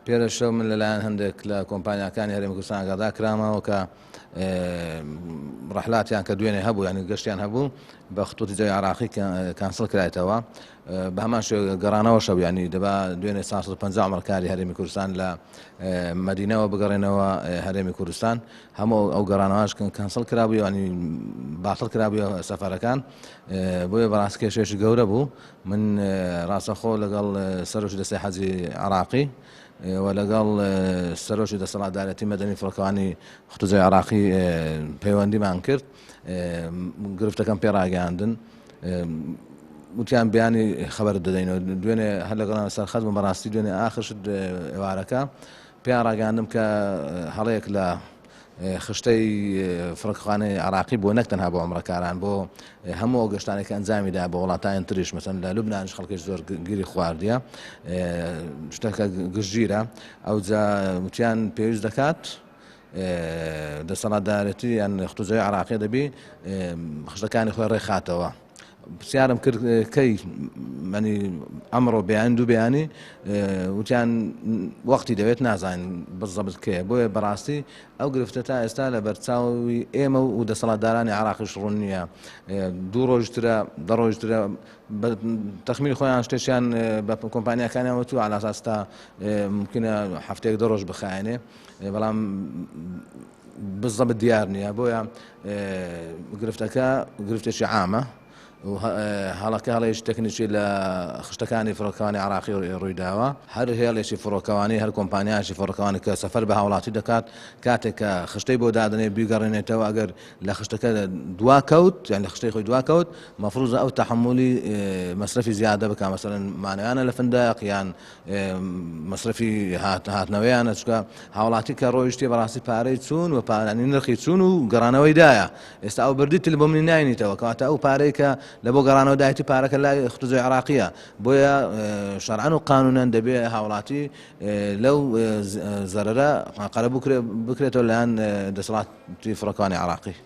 پێرە شەو من لەلایەن هەندێک لە کۆمپانیاکانی هەرێمی کوردستان ئاگادار کرامەوە کە ڕەحلاتیان کە دوێنێ هەبوو یانی گەشتیان هەبوو بە خطوطی جەوی عراقی cancel کرایتەوە بە هەمان شێوە گەڕانەوە شەو ینی دەبا دوێنێ 450 عمرکاری هەرێمی کوردستان لە مەدینەوە بگەڕێنەوە هەرێمی کوردستان هەموو ئەو گەڕانەوەش cancel کرابوو ینی باتڵ کرابوو سەفەرەکان بۆیە بەڕاست کێشێکی گەورە بوو من ڕاستەخۆ لەگەڵ سەرۆکی دەستەی حەجی عراقی و لەگەڵ سەرۆکی دەسەڵاتدارەتی مەدەنی فڕۆکەوانی خطوط عراقی پەیوەندیمان کرد گرفتەکەم پێ ڕاگەیاندن وتیان بیانی خبر دەدەینەوە دوێنێ هەر لەگەڵ سەر خەت بووم بەڕاستی دوێنێ ئاخر شت ئێوارەکە پێیان ڕاگەیاندم کە هەڵەیەک لە خشتەی فڕۆکەخانەی عراقی بووە نەک تەنها بۆ عمرەکاران بۆ هەموو ئەو گەشتانێک کە ئەنجامی دا بۆ وڵاتانی تریش مەسەن لە لوبنانش خەڵکیش زۆر گیری خواردیە شتەکە گشتگیرە ئەوجا وتیان پێویست دەکات دەسەڵاتدارێتی یان خطوزەی عراقی دەبی خشتەکانی خۆی ڕێخاتەوە. پرسیارم کرد کەی مەنی ئەمڕۆ بەیانی دوو بەیانی وتیان وەختی دەوێت نازانین بزەبت کێ بۆیە بەڕاستی ئەو گرفتە تا ئێستا لە بەرچاوی ئێمە و دەسەڵاتدارانی عراقیش ڕوون نییە دوو ڕۆژترە دە ڕۆژترە تەخمین خۆیان شتێکیان بە کۆمپانیاکانیان وتووە على اساس تا ممکنە هەفتەیەک دە ڕۆژ بخایەنێ بەڵام بالضبط دیار نییە بۆیە گرفتەکە گرفتێکی عامە و هەڵەکە هەڵەیەکی تەکنیکی لە خشتەکانی فڕۆکەوانی عراقی ڕوویداوە هەر هێڵێکی فڕۆکەوانی هەر کۆمپانیایەکی فڕۆکەوانی کە سەفەر بە هاوڵاتی دەکات کاتێک کە خشتەی بۆ دادەنێ بیگەڕێنێتەوە ئەگەر لە خشتەکە دوا کەوت یان لە خشتەی خۆی دوا کەوت مەفروزە ئەو تەحملی مەسرەفی زیادە بکە مەسەلەن مانەوەیانە لە فندق یان مەسرەفی هاتنەوەیانە چونکە هاوڵاتی کە ڕۆیشتێ بەڕاستی پارەی چوون و پارانی نرخی چوون و گەڕانەوەی دایە ئێستا ئەو بردی تل بۆ منی ناینیتەوە کەواتە ئەو پارەی کە لە بۆ گەڕانەوە دایتی پارەکە لای خطوط عراقیە بۆیە شەرعەن و قانونەن دەبێ هاوڵاتی لەو زەرەرە قەرەبوو بکرێتەوە لایەن دەسەڵاتی فڕۆکەوانی عراقی.